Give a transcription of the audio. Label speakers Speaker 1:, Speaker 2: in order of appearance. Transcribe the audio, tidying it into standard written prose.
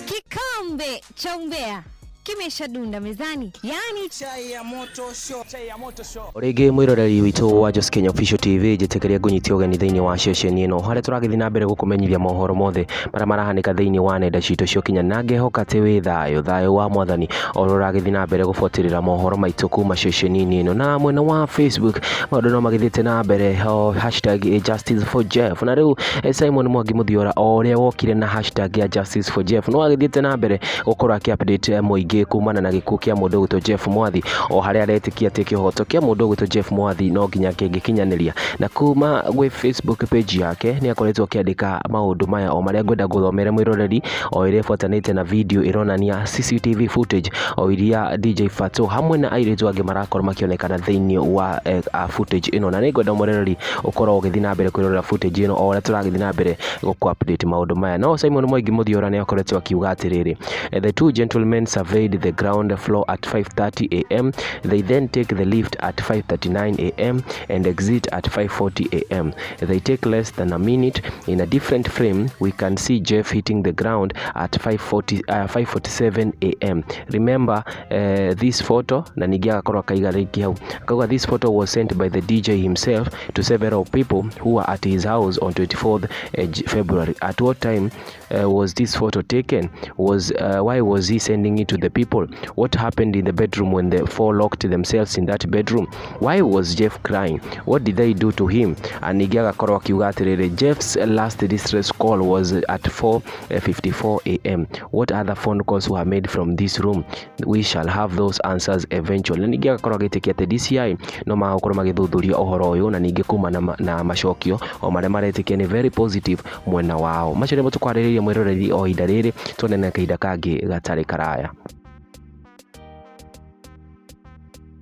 Speaker 1: Kikombe cha umbea kimeshadunda mezani, yani
Speaker 2: Chai ya moto show. Chai ya moto show.
Speaker 3: O rĩngĩ mwĩroreri witũ wa Jos Kenya Official TV, njĩtĩkĩria ngũnyitie ũgeni thĩinĩ wa ceceni ĩno harĩa tũragĩthiĩ na mbere gũkũmenyithia mohoro mothe marĩa marahanĩka thĩinĩ wa nenda citũ cia ũkinyanĩria, na ngehoka atĩ wĩ thayũ, thayũ wa mwathani o ũrĩa ũragĩthiĩ na mbere gũbuatĩrĩra mohoro maitũ kuma ceceni-inĩ ĩno. Na mwena wa Facebook maũndũ no magĩthiĩte na mbere o hashtag justice for Jeff, na rĩu Simon Mwangi Mũthiora o ũrĩa wokire na hashtag ya justice for Jeff no agĩthiĩte na mbere gũkorwo akĩ update mũingĩ kumana na gĩkuũ kĩa mũndũ ũgwĩtwo Jeff Mwathi, o harĩa aretĩkia atĩ kĩhoto kĩa mũndũ ũgwĩtwo Jeff Mwathi no nginya kĩngĩkinyanĩria. Na kuma gwĩ Facebook page yake nĩ akoretwo akĩandĩka maũndũ maya o marĩa ngwenda gũthomere mwĩroreri, o ĩrĩa ĩbuatanĩte na video ĩronania CCTV footage o iria DJ Fatxo hamwe na airĩtu angĩ marakorwo makĩonekana thĩinĩ wa footage ĩno. Na nĩngwenda mwĩroreri ũkorwo ũgĩthiĩ na mbere kwĩrorera footage ĩno o ũrĩa tũragĩthiĩ na mbere gũkũ update maũndũ maya. No Simon Mwangi Mũthiora nĩ akoretwo akiuga atĩrĩrĩ, "The two gentlemen surveyed the ground floor at 5:30 a.m. They then take the lift at 5:39 a.m. and exit at 5:40 a.m. They take less than a minute. In a different frame, we can see Jeff hitting the ground at 5:40, 5:47 a.m. Remember this photo." Na ningĩ agakorwo akaiga rĩngĩ hau akauga, "This photo was sent by the DJ himself to several people who were at his house on 24th February. At what time was this photo taken? Was Why was he sending it to the people? What happened in the bedroom when the four locked themselves in that bedroom? Why was Jeff crying? What did they do to him?" And ningĩ agakorwo akiuga atĩrĩrĩ, "Jeff's last distress call was at 4:54 a.m. What other phone calls were made from this room? We shall have those answers eventually." Na ningĩ agakorwo agĩtĩkia atĩ DCI no magũkorwo magĩthuthuria ũhoro ũyũ na ningĩ kuma na macokio o marĩa maretĩkia nĩ very positive mwena wao. Macio nĩmo tũkwarĩrĩria, mwĩroreri, o ihinda rĩrĩ. Tuonane kahinda kangĩ gatarĩ karaya.